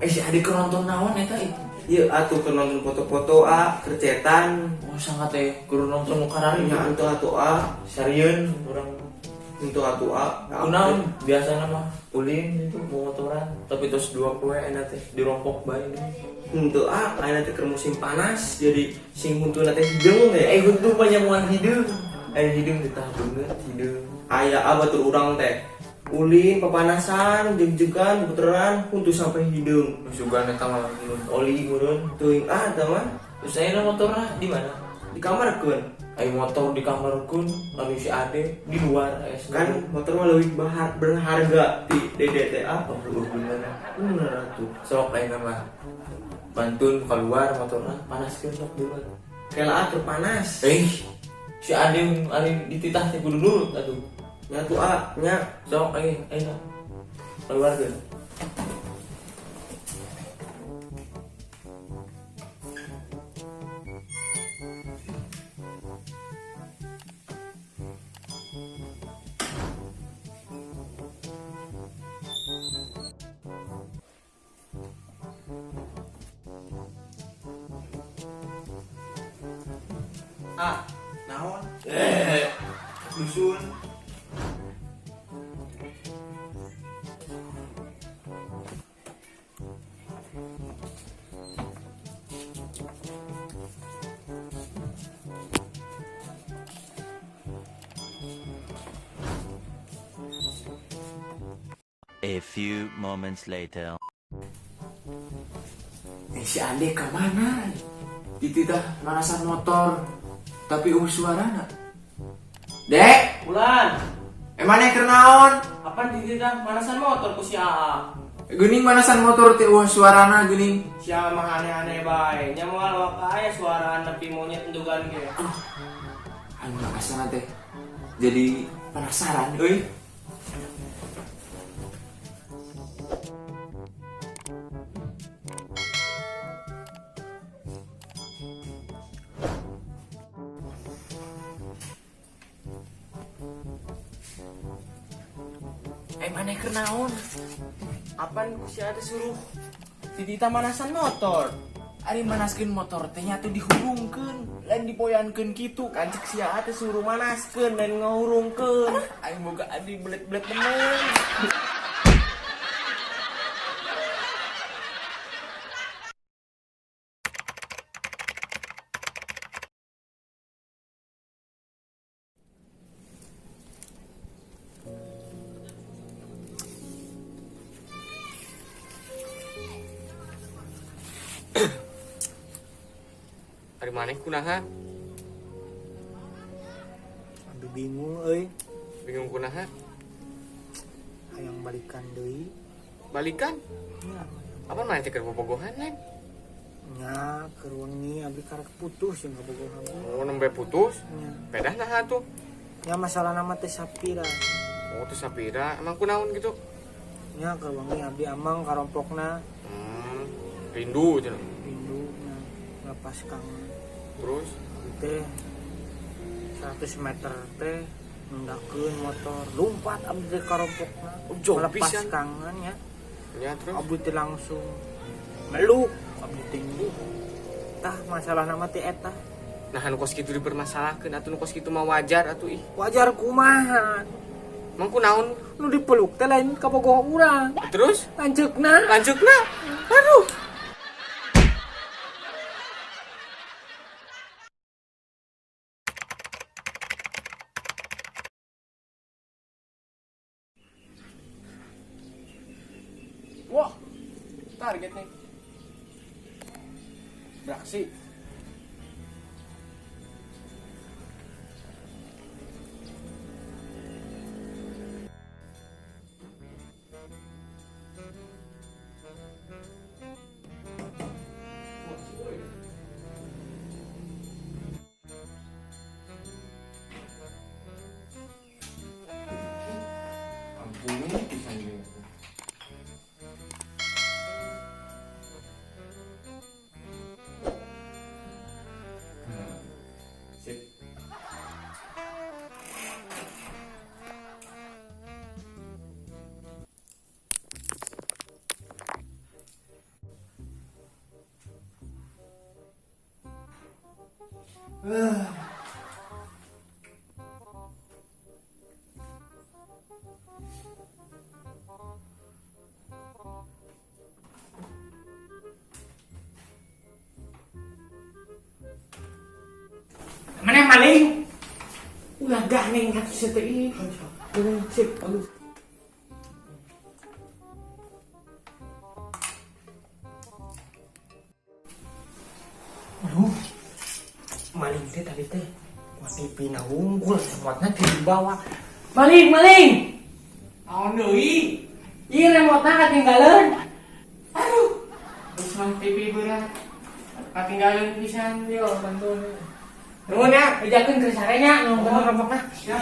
Si adik keur nonton naon eta ih? Ieu atuh keur nonton foto-foto a, keur cetan. Oh, sangat teh keur nonton nu karari. Nya atuh atuh a, Sarieun urang. Henteu atuh a. Kunaon biasana mah ulin itu motoran tapi terus dua poe enak teh dirompok bae deui. Henteu a, ayeuna teh keur musim panas jadi sing huntuna teh hideung teh. Eh, huntu mah nyamuan hideung. Eh, hideung ditah beungeut hideung. Aya a batur urang teh. Ulin papanasan, jegjegan, puteran, huntu sampai hideung. Sugan eta mah oli meureun. Teuing ah tah mah. Terus ayeuna motorna di mana? Di kamarkeun. Ayo motor di kamarkeun, lalu si Ade di luar es Kan motor mah leuwih berharga ti Dede teh ah. Oh, leuwih bener. Bener atuh. Sok ayeuna mah bantun keluar motorna panaskeun sok di luar. Kela ah keur panas. Eh, si Ade ari dititah teh kudu nurut atuh. Nya tuh ah, nya. Sok ayeuna keluarkeun. Ah, naon? Dusun. A few moments later. Eh, si Ade ke mana? Dititah manasan motor, tapi suarana. Dek, Bulan. Emang keur naon? Apa dititah manasan motor ku si Aa? Geuning manasan motor teh suarana geuning. Si Aa mah aneh-aneh bae. Nya moal waka aya suara nepi monyet endugan ge. Aduh. Anu asana teh. Jadi penasaran euy. Eh, maneh keur naon? Apaan ku si Ade suruh dititah manasan motor? Ari manaskeun motor teh nya tuh dihurungkeun, lain dipoyankeun kitu. Kan cek si Ade suruh manaskeun lain ngahurungkeun. Aing boga adi belet-belet temen. Ari maneh kunaha? Aduh bingung euy. Bingung kunaha? Hayang balikan deui. Balikan? Nya, Apa maneh teh keur bobogohan lain? nya keur wengi abdi karek putus jeung kabogohan. Oh, nembe putus. Nya, Pedah naha tuh? nya masalah nama teh Sapira. Oh, teh Sapira. Emang kunaon gitu? Nya keur wengi abdi amang karompokna Rindu cenah. rindu nya ngelepas kangen. Terus Teh 100 meter teh nundakeun motor lompat abdi teh karompokna. Oh, jauh Melepas pisan. kangen nya. Nya terus Abdi teh langsung meluk abdi teh. Tah masalah nama teh eta. Nah, anu kos kitu dipermasalahkeun atuh nu kos kitu mah wajar atuh ih. Wajar kumaha? Emang kunaon? Nu dipeluk teh lain kabogoh urang. Terus Lanceukna. lanceukna. Aduh. Wah, target nih. Beraksi. Ampun, pisan ieu. Sip. Mana maling? Ulah ganeng atuh sia teh ih. Sip, bagus. Aduh, maling teh tadi teh kuat TV na wungkul, remote-na teh dibawa. Maling, maling. Naon deui? Ieu remote-na ketinggalan. Aduh. Geus mah TV berat. Katinggalan pisan yo bantuan. Nuhun ya, bejakeun ke sarenya, nuhun remote-na. Ya.